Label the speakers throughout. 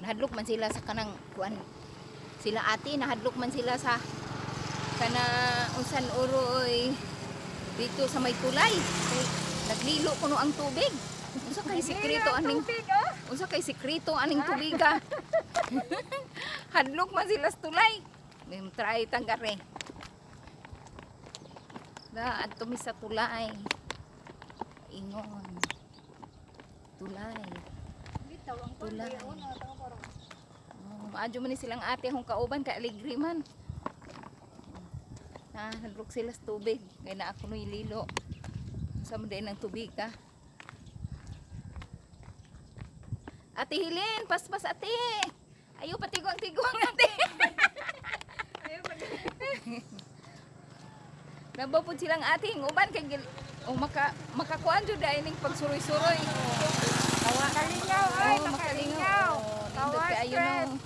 Speaker 1: Nahadlok man sila sa kanang kuan. Sila ate, nahadlok man sila sa kana unsan uroy dito sa may tulay. Kay naglilo kuno ang tubig. Unsa kay sikreto aning
Speaker 2: Tubig, oh.
Speaker 1: Unsa kay sikreto aning tubiga? Hadlok man sila sa tulay. May try tanggare. Da adto mi sa tulay. Ingon. Tulay.
Speaker 2: Bitaw ang
Speaker 1: Tulay.
Speaker 2: kundi, oh, na, parang
Speaker 1: Oh, maadyo man ni silang ate akong kauban kay aligri man. Na hadlok sila sa tubig kay na ako noy lilo. Unsa man din ang tubig ka? Ate Hilin, paspas ate. Ayo patigwang-tigwang ate. Nabapod silang ate uban kay oh, makakuan jud dai ning pagsuroy-suroy. Kawa.
Speaker 2: Kalingaw, ay,
Speaker 1: Oh,
Speaker 2: makalingaw.
Speaker 1: makalingaw. Oh, nindot
Speaker 2: Kawa
Speaker 1: kaayo
Speaker 2: stress.
Speaker 1: no.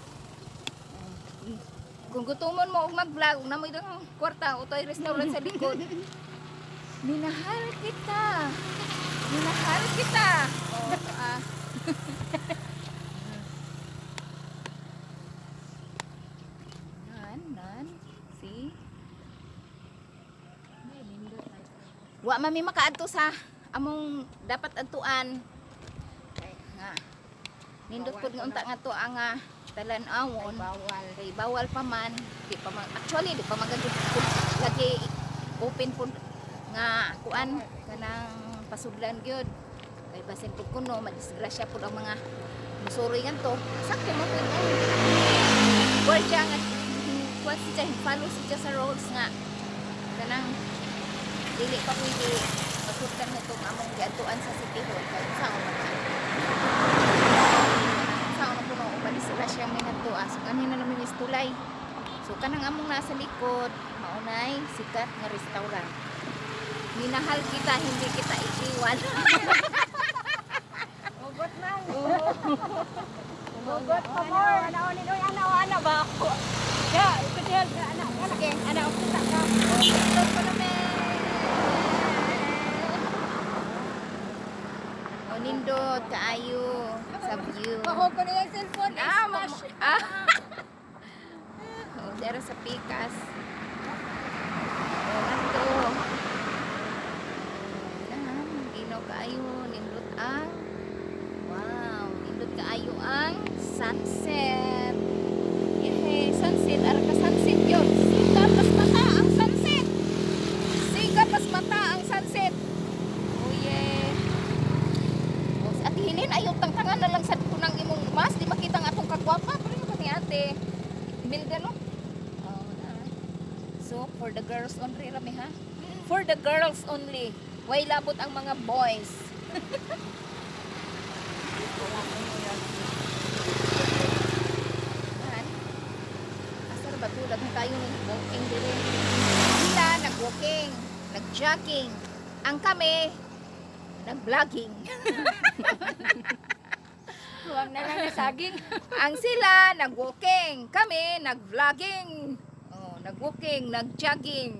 Speaker 1: Kung gutomon mo og mag-vlog, ug namoy dang kwarta, utoy restaurant sa likod. Minahal kita. Minahal kita. Oh, ah. Nan, nan, see? Wa mami makaadto sa among dapat adtuan. Nga. Nindot pud nga unta nga to ang talan-awon.
Speaker 2: Bawal.
Speaker 1: Kay bawal pa man, di pa man, actually di pa man gud lagi open pud nga kuan kanang pasudlan gyud. Kay basin pud kuno madisgrasya pud ang mga musuroy ngadto. Sakto mo pud ang gwardiya nga kuan siya, follow siya sa rules nga kanang dili pa pwede pasudlan mo tong among giadtuan sa City Hall kay unsaon man na. Unsaon na kuno madisgrasya mi ngadto. So kanina naman is tulay. So kanang among nasa likod, maunay sikat nga restaurant. Minahal kita, hindi kita iiwan.
Speaker 2: Hugot man. Hugot pa more. Ana, ana, ana, ana ba ako? Ya, ikutihal ka, ana, ana.
Speaker 1: Sige.
Speaker 2: Ana, kita ka.
Speaker 1: Ito pa naman. O nindot kaayo sa view.
Speaker 2: Bako ko na yung cellphone.
Speaker 1: Ah,
Speaker 2: Smash.
Speaker 1: ah. Oh, dara sa pikas. Oh, ngadto. Nan, ginaw kaayo nindot ang wow, nindot kaayo ang sunset. Yay, sunset ara ka sunset yun. Siga pas mata ang sunset. Siga pas mata ang sunset. Oh yeah. Oh, si Ate Hilin, ayaw tangtangan na lang sa kunang imong mas di makita ang atong kagwapa. Pero yung ni Ate Imelda no? Oh, na. So, for the girls only rami ha? For the girls only. Way labot ang mga boys. Man. Asa ra ba to? Daghan tayo ng walking dire. Sila nag-walking, nag-jogging. Ang kami nag-vlogging.
Speaker 2: Huwag na lang na saging.
Speaker 1: Ang sila nag-walking, kami nag-vlogging. Oh, nag-walking, nag-jogging.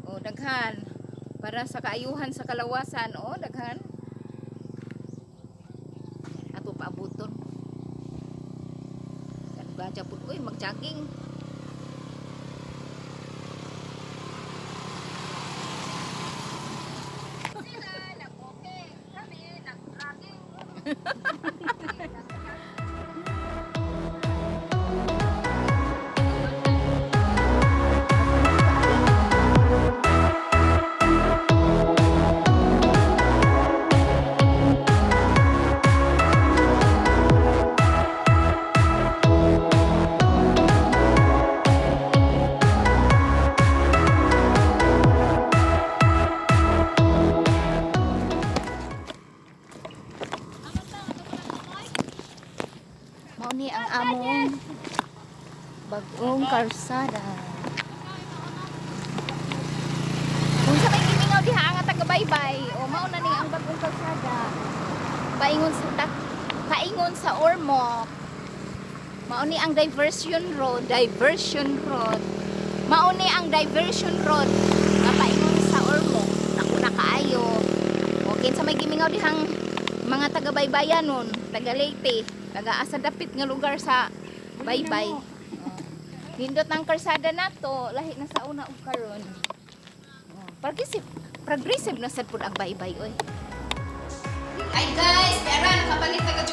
Speaker 1: Oh, daghan. Para sa kaayuhan sa kalawasan, oh, daghan. Ato paabuton. Kangadya pud oy mag-jogging. Sila nag-walking, kami nag-vlogging. Mao ni ang among bagong karsada. Kung sa may gimingaw diha nga taga-baybay, o mao na ni ang bagong kalsada. Paingon sa paingon sa Ormoc. Mao ni ang diversion road, diversion road. Mao ni ang diversion road nga paingon sa Ormoc. Naku na kaayo. O kinsa may gimingaw dihang Mga taga Baybayanon, taga Leyte, taga asa dapit nga lugar sa Baybay. Oh. Nindot ang karsada nato, lahi na sa una ug karon. Oh, progressive, progressive na sad pud ang Baybay oy. Ay guys, pero nakapalit.